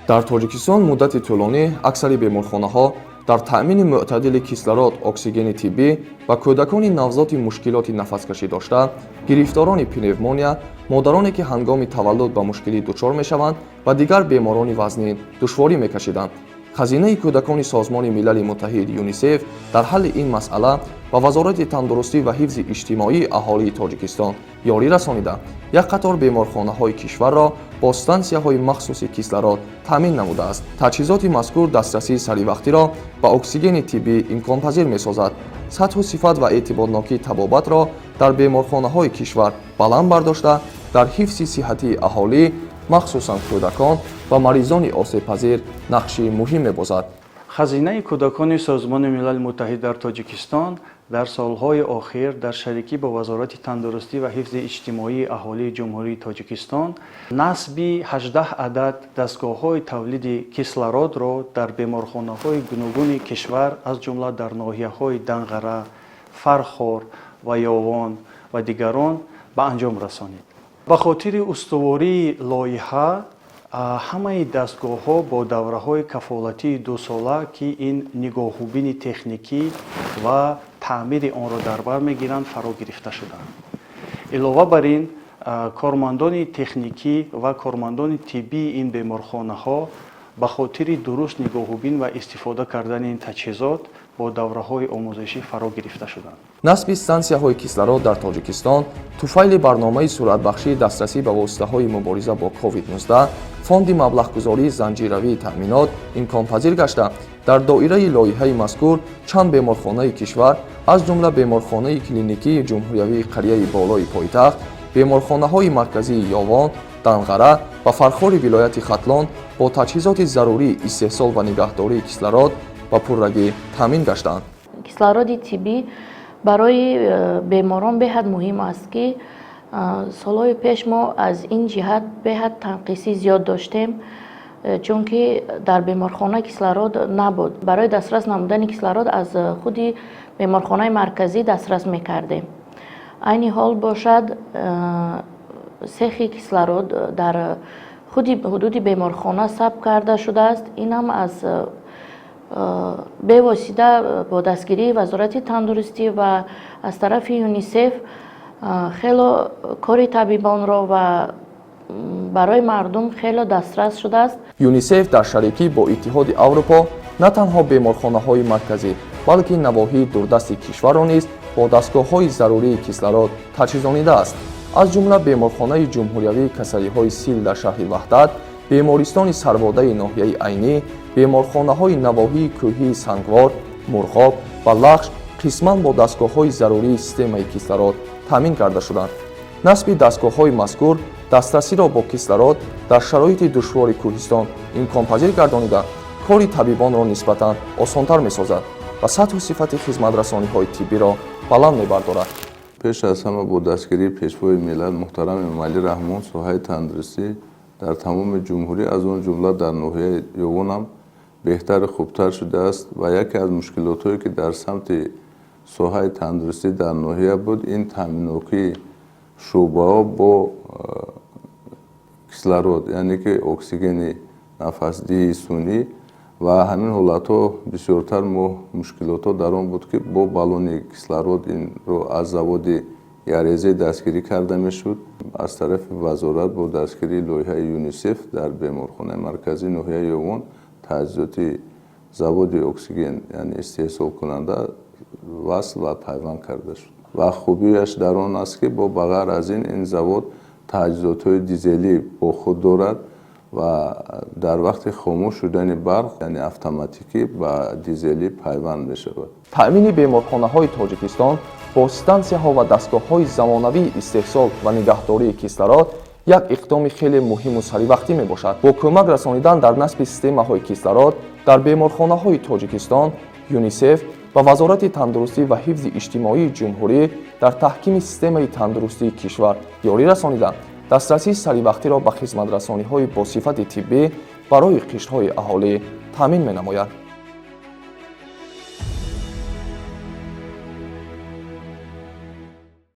Дар Тоҷикистон муддати тӯлонӣ аксари беморхонаҳо дар таъмини мӯътадили кислород, оксигени тиббӣ ба кӯдакони навзоди мушкилоти нафаскашӣ дошта, гирифторони пневмония, модароне, ки ҳангоми таваллуд ба мушкилӣ дучор мешаванд, ва дигар беморони вазнин душворӣ мекашиданд. Хазинаи кӯдакони Созмони Милали Муттаҳид, ЮНИСЕФ, дар ҳалли ин масъала ба Вазорати тандурустӣ ва ҳифзи иҷтимоии аҳолии Тоҷикистон ёрӣ расонида, як қатор беморхонаҳои кишварро бо стансияҳои махсуси кислород таъмин намудааст. Таҷҳизоти мазкур дастрасии саривақтиро ба оксигени тиббӣ имконпазир месозад, сатҳу сифат ва эътиборнокии табобатро дар беморхонаҳои кишвар баланд бардошта, дар ҳифзи сиҳатии аҳолӣ, махсусан кӯдакон ва маризони осебпазир, нақши муҳим мебозад. Хазинаи кӯдакони Созмони Милали Муттаҳид дар Тоҷикистон дар солҳои охир дар шарикӣ бо Вазорати тандурустӣ ва ҳифзи иҷтимоии аҳолии Ҷумҳурии Тоҷикистон насби 18 адад дастгоҳҳои тавлиди кислородро дар беморхонаҳои гуногуни кишвар, аз ҷумла дар ноҳияҳои Данғара, Фархор ва Ёвон ва дигарон ба анҷом расонид. Ба хотири устувории лоиҳа ҳамаи дастгоҳҳо бо давраҳои кафолатии дусола, ки ин нигоҳубини техникӣ ва таъмири онро дар бар мегиранд, фаро гирифта шуданд. Илова бар ин, кормандони техникӣ ва кормандони тиббии ин беморхонаҳо ба хотири дуруст нигоҳубин ва истифода кардани ин таҷҳизот бо давраҳои омӯзишӣ фаро гирифта шуданд. Насби стансияҳои кислород дар Тоҷикистон туфайли барномаи суръатбахшии дастрасӣ ба воситаҳои мубориза бо COVID-19, фонди маблағгузории занҷиравии таъминот имконпазир гашта, дар доираи лоиҳаи мазкур чанд беморхонаи кишвар, аз ҷумла беморхонаи клиникии ҷумҳуриявии қарияи болои пойтахт, беморхонаҳои марказии Ёвон, Данғара ва Фархори вилояти Хатлон бо таҷҳизоти зарурии истеҳсол ва нигаҳдории кислород ба пуррагӣ таъмин гаштанд. Кислороди тиббӣ барои беморон беҳад муҳим аст, ки солҳои пеш мо аз ин ҷиҳат беҳад танқисӣ зиёд доштем, чунки дар беморхона кислород набуд. Барои дастрас намудани кислород аз худи беморхонаи марказӣ дастрас мекардем. Айни ҳол бошад, сехи кислород дар худи ҳудуди беморхона сабт карда шудааст. Ин ҳам аз бевосита бо дастгирии Вазорати тандурустӣ ва аз тарафи ЮНИСЕФ хело кори табибонро ва барои мардум хело дастрас шудааст. ЮНИСЕФ дар шарикӣ бо Иттиҳоди Аврупо на танҳо беморхонаҳои марказӣ, балки навоҳии дурдасти кишварро низ бо дастгоҳҳои зарурии кислород таҷҳизонидааст. Аз ҷумла беморхонаи ҷумҳуриявии касалиҳои сил дар шаҳри Ваҳдат, бемористони Сарводаи ноҳияи Айнӣ, беморхонаҳои навоҳии кӯҳии Сангвор, Мурғоб ва Лахш қисман бо дастгоҳҳои зарурии системаи кислород таъмин карда шуданд. Насби дастгоҳҳои мазкур дастрасиро бо кислород дар шароити душвори кӯҳистон имконпазир гардонида, кори табибонро нисбатан осонтар месозад ва сатҳу сифати хизматрасониҳои тиббиро баланд мебардорад. Пеш аз ҳама, бо дастгирии Пешвои миллат муҳтарам Эмомалӣ Раҳмон соҳаи тандурустӣ дар тамоми ҷумҳурӣ, аз он ҷумла дар ноҳияи Ёвонам, беҳтару хубтар шудааст ва яке аз мушкилотҳое, ки дар самти соҳаи тандурустӣ дар ноҳия буд, ин таъминнокии шӯъбаҳо бо кислород, яъне ки оксигени нафасдиҳии сунъӣ ва ҳамин ҳолатҳо. Бисёртар мо мушкилотҳо дар он буд, ки бо баллони кислород инро аз заводи Ярезе дастгирӣ карда мешуд. Аз тарафи вазорат бо дастгирии лоиҳаи ЮНИСЕФ дар беморхонаи марказии ноҳияи Ёвон таҷҳизоти заводи оксиген, яъне истеҳсолкунанда, васл ва пайванд карда шуд ва хубиаш дар он аст, ки бо ба ғайр аз ин, ин завод таҷҳизотҳои дизелӣ бо худ дорад ва дар вақти хомӯш шудани барқ, яъне автоматикӣ ба дизелӣ пайванд мешавад. Таъмини беморхонаҳои Тоҷикистон бо стансияҳо ва дастгоҳҳои замонавии истеҳсол ва нигаҳдории кислород як иқдоми хеле муҳиму саривақтӣ мебошад. Бо кӯмак расонидан дар насби системаҳои кислород дар беморхонаҳои Тоҷикистон, ЮНИСЕФ ва Вазорати тандурустӣ ва ҳифзи иҷтимоии ҷумҳурӣ дар таҳкими системаи тандурустии кишвар ёрӣ расонида, дастрасии саривақтиро ба хизматрасониҳои босифати тиббӣ барои қишрҳои аҳолӣ таъмин менамояд.